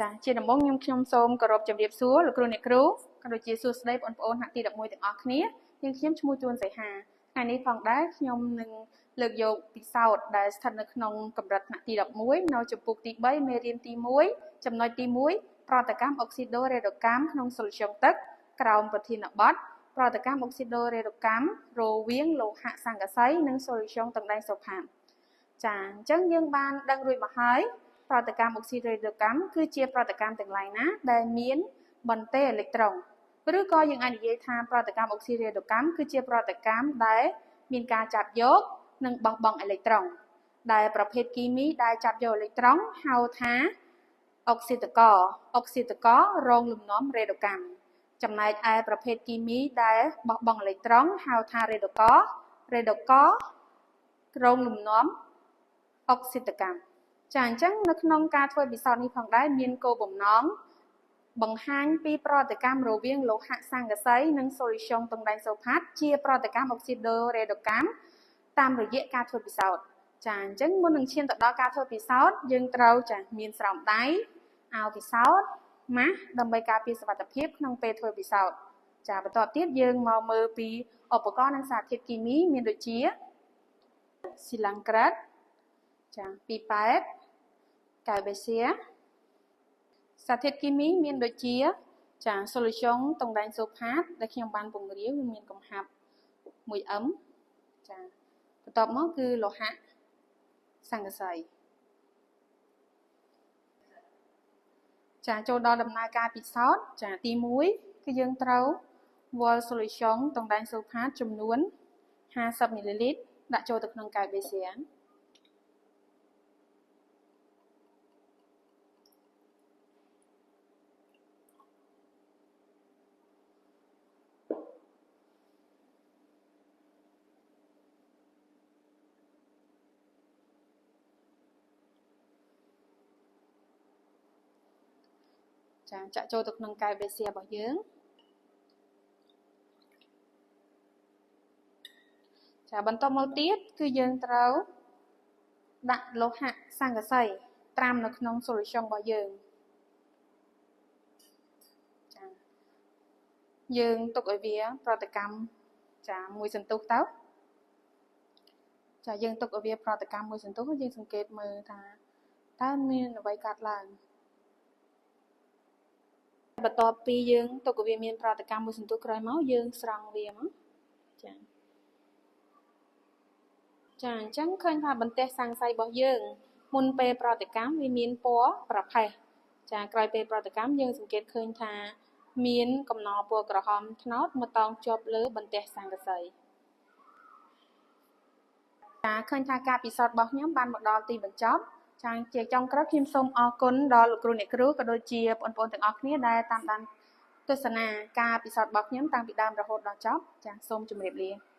ចាជាដំបូងខ្ញុំសូមគោរពជម្រាបសួរលោកគ្រូអ្នកគ្រូក៏ដូចជាសួស្តីបងប្អូនថ្នាក់ទី11ទាំងអស់គ្នានាងខ្ញុំឈ្មោះជួនសីហាថ្ងៃនេះផងដែរខ្ញុំនឹងលើកយកពិសោធន៍ដែលស្ថិតនៅក្នុងកម្រិតថ្នាក់ទី11នៅជំពូកទី3មេរៀនទី1ចំណុចទី1ប្រតិកម្មអុកស៊ីដូរេដូកម្មក្នុងសូលូស្យុងទឹកក្រោមប្រធានបទប្រតិកម្មអុកស៊ីដូរេដូកម្មរវាងលោហៈស័ង្កសីនិងសូលូស្យុងទឹកដែងសូផាតចាអញ្ចឹងយើងបានដឹងរួចមកហើយប្រតិកម្មអុកស៊ីដូរេដូកម្មគឺជាប្រតិកម្មទាំងឡាយណាដែលមានបន្ទេអេឡិចត្រុងឬក៏យើងអាចនិយាយថាប្រតិកម្មអុកស៊ីរេដូកម្មគឺជាប្រតិកម្មដែលមានការចាប់យកនិងបោះបង់អេឡិចត្រុងដែលប្រភេទគីមីដែលចាប់យកអេឡិចត្រុងហៅថាអុកស៊ីតករអុកស៊ីតកររងលំនាំរេដូកម្មចំណែកឯប្រភេទគីមីដែលបោះបង់អេឡិចត្រុងហៅថារេដូកររេដូកររងលំនាំអុកស៊ីតកម្មចាអញ្ចឹងនៅក្នុងការធ្វើពិសោធន៍នេះផងដែរមានគោលបំណងបង្ហាញពីប្រតិកម្មរវាងលោហៈស័ង្កសីនិងសូលូស្យុងតុងដែងសូផាតជាប្រតិកម្មអុកស៊ីដូរេដូកម្មតាមរយៈការធ្វើពិសោធន៍ចាអញ្ចឹងមុននឹងឈានទៅដល់ការធ្វើពិសោធន៍យើងត្រូវចាមានស្រោមដៃអាវពិសោធន៍ម៉ាស់ដើម្បីការពារសុវត្ថិភាពក្នុងពេលធ្វើពិសោធន៍ចាបន្តទៀតយើងមកមើលពីឧបករណ៍និងសារធាតុគីមីមានដូចជាស៊ីឡាំងក្រិតចាពីប៉ែតកែវបេសៀសារធាតុគីមីមានដូចជាចាសូលូស្យុងតុងដែងសូផាតដែលខ្ញុំបានពង្រាវវាមានកំហាប់ 1M ចាបន្ទាប់មកគឺលោហៈស័ង្កសីចាចូលដល់ដំណើរការពិសោធន៍ចាទី1គឺយើងត្រូវវាល់សូលូស្យុងតុងដែងសូផាតចំនួន50មីលីលីត្រដាក់ចូលទៅក្នុងកែវបេសៀចាចាក់ចូលទៅក្នុងកែវបេសៀរបស់យើងចាបន្តមកទៀតគឺយើងត្រូវដាក់លោហៈស័ង្កសីត្រាំនៅក្នុងសូលូស្យុងរបស់យើងចាយើងទុកឲ្យវាប្រតិកម្មចាមួយសន្ទុះទៅចាយើងទុកឲ្យវាប្រតិកម្មមួយសន្ទុះយើងសង្កេតមើលថាតើមានអ្វីកើតឡើងបន្ទាប់ពីយើងទុកឲ្យវាមានប្រតិកម្មមួយសន្ទុះក្រោយមកយើងស្រង់វាមកចាចាអញ្ចឹងឃើញថាបន្ទះស័ង្កសីរបស់យើងមុនពេលប្រតិកម្មវាមានពណ៌ប្រផេះចាក្រោយពេលប្រតិកម្មយើងសង្កេតឃើញថាមានកំណពណ៌ក្រហមត្នោតមកតោងជាប់លើបន្ទះស័ង្កសីចាឃើញថាការពិសោធន៍របស់ខ្ញុំបានមកដល់ទីបញ្ចប់ចាជាចុងក្រោយខ្ញុំសូមអរគុណដល់លោកគ្រូអ្នកគ្រូក៏ដូចជាបងប្អូនទាំងអស់គ្នាដែលតាមដានទស្សនាការពិសោធន៍របស់ខ្ញុំតាំងពីដើមរហូតដល់ចប់ចាសូមជម្រាបលា។